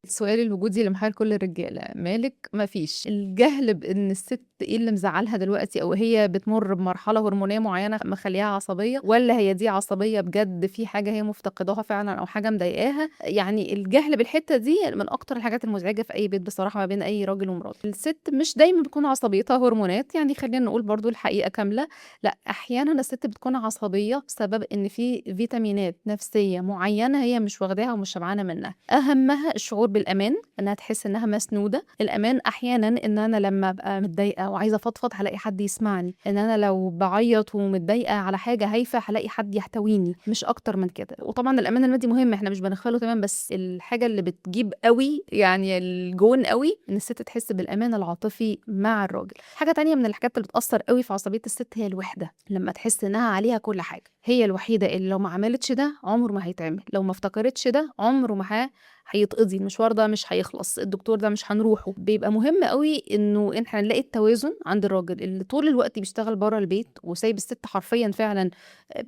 السؤال الوجودي اللي محير كل الرجالة، مالِك؟ ما فيش. الجهل بإن الست إيه اللي مزعلها دلوقتي، أو هي بتمر بمرحلة هرمونية معينة مخلياها عصبية، ولا هي دي عصبية بجد في حاجة هي مفتقداها فعلًا أو حاجة مضايقاها. يعني الجهل بالحتة دي من أكتر الحاجات المزعجة في أي بيت بصراحة ما بين أي راجل ومراته. الست مش دايمًا بتكون عصبيتها هرمونات، يعني خلينا نقول برضه الحقيقة كاملة، لأ أحيانًا الست بتكون عصبية بسبب إن في فيتامينات نفسية معينة هي مش واخداها ومش شبعانة منها، أهمها الشعور بالأمان، إنها تحس إنها مسنودة. الأمان أحيانًا إن أنا لما أبقى متضايقة وعايزة أفضفض هالاقي حد يسمعني، إن أنا لو بعيط ومتضايقة على حاجة هايفة هالاقي حد يحتويني، مش أكتر من كده. وطبعًا الأمان المادي مهم، إحنا مش بنغفله تمامًا، بس الحاجة اللي بتجيب أوي يعني الجون أوي إن الست تحس بالأمان العاطفي مع الراجل. حاجة تانية من الحاجات اللي بتأثر أوي في عصبية الست هي الوحدة، لما تحس إنها عليها كل حاجة، هي الوحيدة اللي لو ما عملتش ده عمره ما هيتعمل، لو ما افتكرتش ده عمره ما هيتقضي، المشوار ده مش هيخلص، الدكتور ده مش هنروحه. بيبقى مهم أوي إنه إحنا نلاقي التوازن عند الراجل اللي طول الوقت بيشتغل برّه البيت وسايب الست حرفيًا فعلًا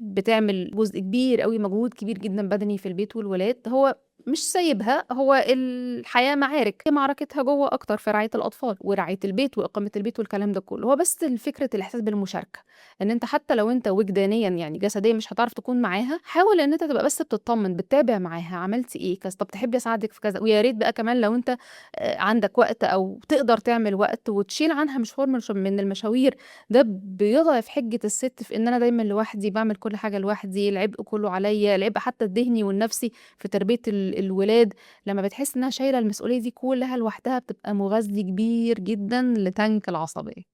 بتعمل جزء كبير أوي، مجهود كبير جدًا بدني في البيت والولاد، هو مش سايبها، هو الحياة معارك، هي معركتها جوّه أكتر في رعاية الأطفال ورعاية البيت وإقامة البيت والكلام ده كله، هو بس الفكرة الإحساس بالمشاركة، إن أنت حتى لو أنت وجدانيًا يعني جسديًا مش هتعرف تكون معاها، حاول إن أنت تبقى بس بتطمن، بتتابع معاها عملتِ إيه كذا، طب تحبي أساعدِك في كذا، ويا ريت بقى كمان لو أنت عندك وقت أو تقدر تعمل وقت وتشيل عنها مشوار من المشاوير، ده بيضعف حجة الست في إن أنا دايمًا لوحدي، باعمل كل حاجة لوحدي، العبء كله عليَّ، العبء حتى الذهني والنفسي في تربية الولاد، لما بتحس إنها شايلة المسؤولية دي كلها لوحدها بتبقى مغذي كبير جدًا لتانك العصبية.